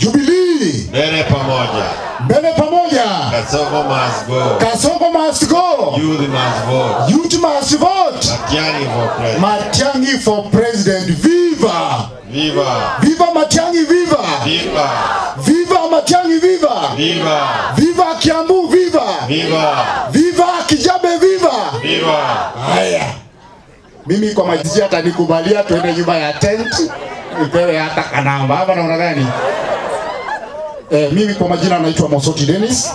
Jubilee. Mbele pamoja. Mbele pamoja. Kasongo must go. Kasongo must go. Youth must vote. Youth must vote. Matiang'i for president. Matiang'i for president. Viva. Viva. Viva Matiang'i, viva. Viva. Viva Matiang'i, viva. Viva. Viva Kiambu, viva. Viva. Viva Kijabe, viva. Viva. Haya. Mimi kwa majiji atanikubalia tuende nyumba ya tent nipewe hata kanamba. Hapa naona gani? Mimi kwa majina naitwa Mosoti Dennis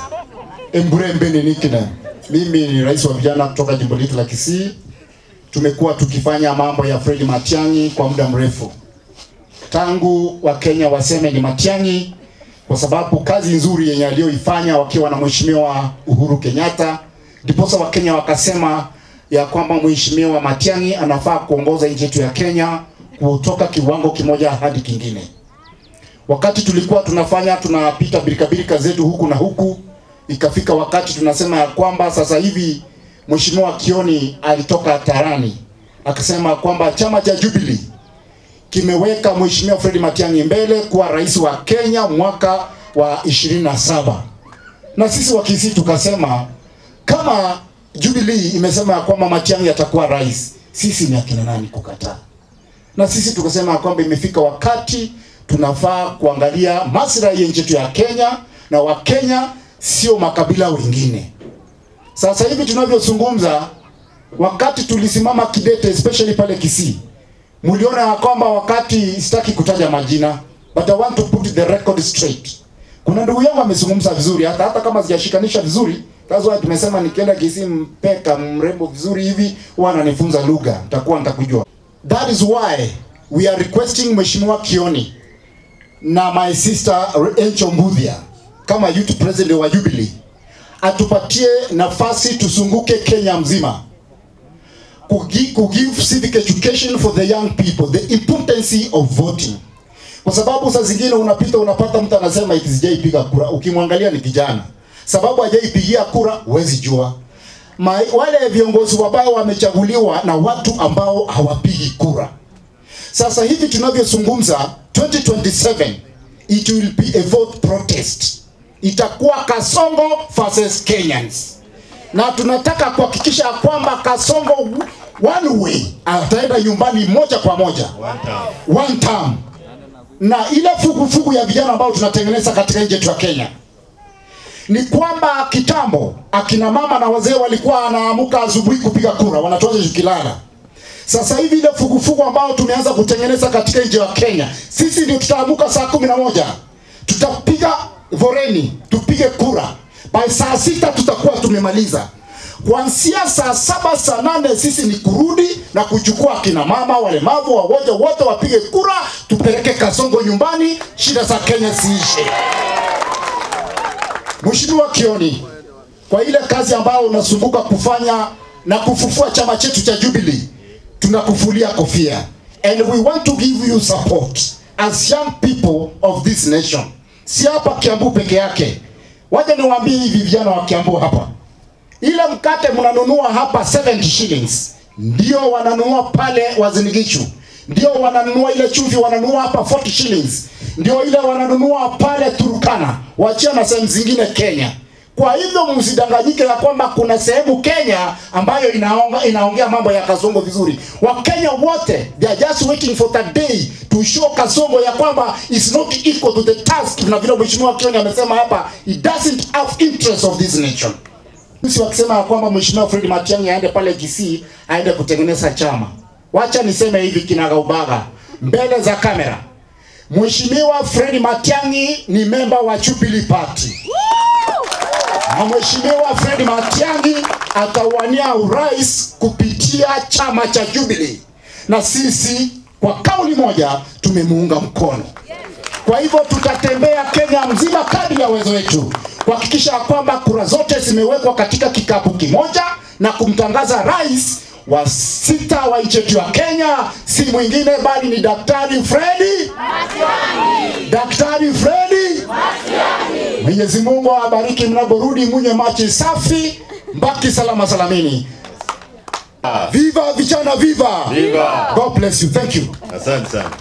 Embure Mbene Nikina. Mimi ni rais wa vijana kutoka jimbo letu la Kisii. Tumekuwa tukifanya mambo ya Fred Matiang'i kwa muda mrefu. Tangu Wakenya waseme ni Matiang'i, kwa sababu kazi nzuri yenye aliyoifanya wakiwa na Mheshimiwa Uhuru Kenyatta, ndiposa Wakenya wakasema ya kwamba Mheshimiwa Matiang'i anafaa kuongoza nchi yetu ya Kenya kutoka kiwango kimoja hadi kingine. Wakati tulikuwa tunafanya tunapita birika zetu huku na huku, ikafika wakati tunasema ya kwamba sasa hivi Mheshimiwa Kioni alitoka tarani akasema kwamba chama cha Jubilee kimeweka Mheshimiwa Fred Matiang'i mbele kuwa rais wa Kenya mwaka wa 27. Na sisi wa Kisii tukasema kama Jubilee imesema ya kwamba Matiang'i atakuwa rais, sisi ni akina nani kukataa? Na sisi tukasema kwamba imefika wakati tunafaa kuangalia maslahi ya nchi yetu ya Kenya, na Wakenya sio makabila wengine. Sasa hivi tunavyozungumza, wakati tulisimama kidete especially pale Kisii, mliona ya kwamba wakati, sitaki kutaja majina, but I want to put the record straight. Kuna ndugu yangu amezungumza vizuri, hata kama sijashikanisha vizuri, that's why tumesema nikienda Kisii mpeka mrembo vizuri hivi, huwa ananifunza lugha, nitakuwa nitakujua. That is why we are requesting Mheshimiwa Kioni na my sister Encho Mbuthia kama youth president wa Jubilee atupatie nafasi tuzunguke Kenya mzima ku give civic education for the young people, the importance of voting. Kwa sababu saa zingine unapita unapata mtu anasema eti sijaipiga kura, ukimwangalia ni kijana, sababu hajaipigia kura huwezi jua. Wale viongozi wabaya wamechaguliwa na watu ambao hawapigi kura. Sasa hivi tunavyozungumza 2027 it will be a vote protest. Itakuwa Kasongo versus Kenyans. Na tunataka kuhakikisha kwamba Kasongo one way ataenda nyumbani moja kwa moja. One term. Na ile fugufugu ya vijana ambao tunatengeneza katika nchi yetu ya Kenya ni kwamba kitambo akina mama na wazee walikuwa wanaamuka asubuhi kupiga kura, wanatuacha tukilala. Sasa hivi ile fugufugu ambao tumeanza kutengeneza katika nchi ya Kenya, sisi ndio tutaamuka saa 11. Tutapiga voreni, tupige kura. By saa 6 tutakuwa tumemaliza. Kuanzia saa 7, saa 8 sisi ni kurudi na kuchukua kina mama, walemavu, wagonjwa wote wapige kura, tupeleke Kasongo nyumbani, shida za Kenya ziishe. Mheshimiwa Kioni, kwa ile kazi ambayo unasumbuka kufanya na kufufua chama chetu cha Jubilee, tunakufulia kofia. And we want to give you support as young people of this nation. Si hapa Kiambu peke yake. Waje niwaambie hivi vijana wa Kiambu hapa. Ile mkate mnanunua hapa 70 shillings, ndio wananunua pale Uasin Gishu. Ndio wananunua ile chumvi wananunua hapa 40 shillings. Ndio ile wananunua pale Turkana, wachia na sehemu zingine Kenya. Kwa hivyo msidanganyike ya kwamba kuna sehemu Kenya ambayo inaongea mambo ya Kasongo vizuri. Wakenya wote, they are just waiting for that day to show Kasongo ya kwamba is not equal to the task. Na vile Mheshimiwa Kioni amesema hapa, it doesn't have interest of this nation. Sisi wakisema ya kwamba Mheshimiwa Fred Matiang'i aende pale Kisii aende kutengeneza chama. Wacha niseme hivi kinagaubaga mbele za kamera. Mheshimiwa Fred Matiang'i ni member wa Jubilee Party. Na Mheshimiwa Fred Matiang'i atawania urais kupitia chama cha Jubilee. Na sisi kwa kauli moja tumemuunga mkono. Kwa hivyo tutatembea Kenya mzima kadri ya uwezo wetu kuhakikisha kwamba kura zote zimewekwa katika kikapu kimoja na kumtangaza rais wa 6 wa nchi yetu ya Kenya, si mwingine bali ni Daktari Fred Matiang'i. Daktari Fred Matiang'i. Mwenyezi Mungu awabariki mnaporudi, munywe maji safi, mbaki salama salamini. Viva vijana, viva. Viva. God bless you. Thank you. Asante sana.